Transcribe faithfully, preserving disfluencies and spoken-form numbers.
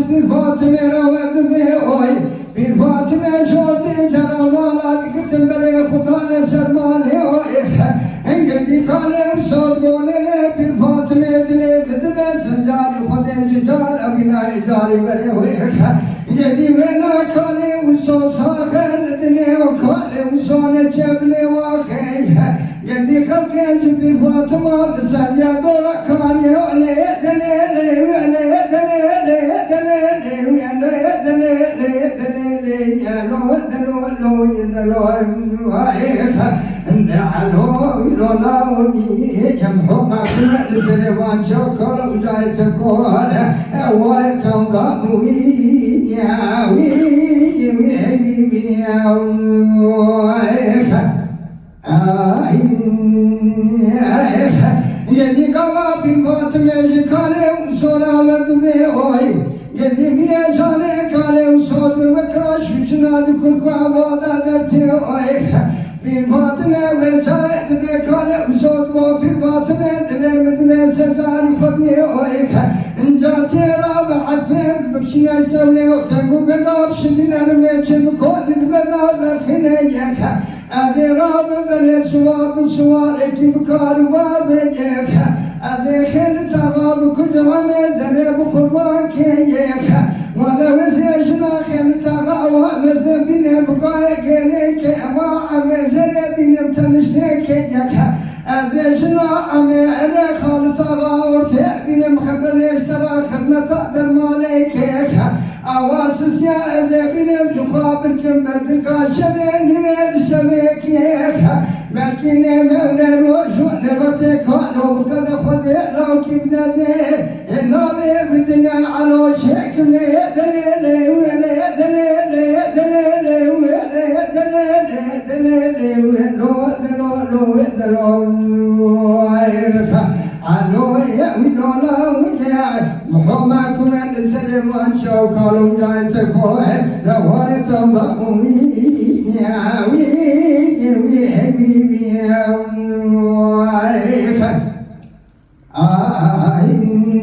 ji Pîr Fatimê re werdimê oy. Pîr Fatimê jotê cera mala digirtin berê Xuda ne ser malê oy. Hingedî kalê û sot golê lê Pîr Fatimê dilê bidime sencarî Xwedê ji car evîna îcarî berê oy. Gedî wêna kalê û sosa xel dinê û kalê û sone çevlê waxê. Gedî xelkê ji Pîr Fatima bi sediya dora kanê olê delê lê lê delê lê delê lê lê delê lê delê lê lo delo lo delo. Yedî gava Pîr Fatime ji kalê û sora merdimê oy. Yedî miye canê kalê û sor bi weka şûşina di kurka vada dertê oy. Pîr Fatime ve çayê dibê kalê û sor go Pîr Fatime dilê min dime sedarî xwediyê oy. Inca têra bi hezbê bikşine tevlê û tengu bena bişidine rimê çi bi kodi dibena berxine yek. Ez ê rabim belê siwar bi siwarekî bi kar û bar bêjê. Ez ê xêli taxa bi kucamê zemê bi qurbankê yê. Xelita ve ewa mezin bîne bigayê gelê ke ewa emê zerê bînim teniştê ke yek he. Ez ê jina emê ere xalita ve ortê bînim xebelê ji te ra xizmeta dermalê ke yek he. Ewa sisiya ez ê bînim ji xwe birkim berdilka şevê nîvê di şevê ke yek he. Belkî nê mewle roj û nêvetê kalo bikede xwedê lawkî bidezê. Navê bidine alo şekmê delêlê wele delêlê delêlê wele delêlê delêlê welo delo lo delo. Alo ye wilo la wile Muhammed kumen Süleyman Şevkalo cayte koe. Rewarê tam da umi ya wi wi wi wi wi. Ay.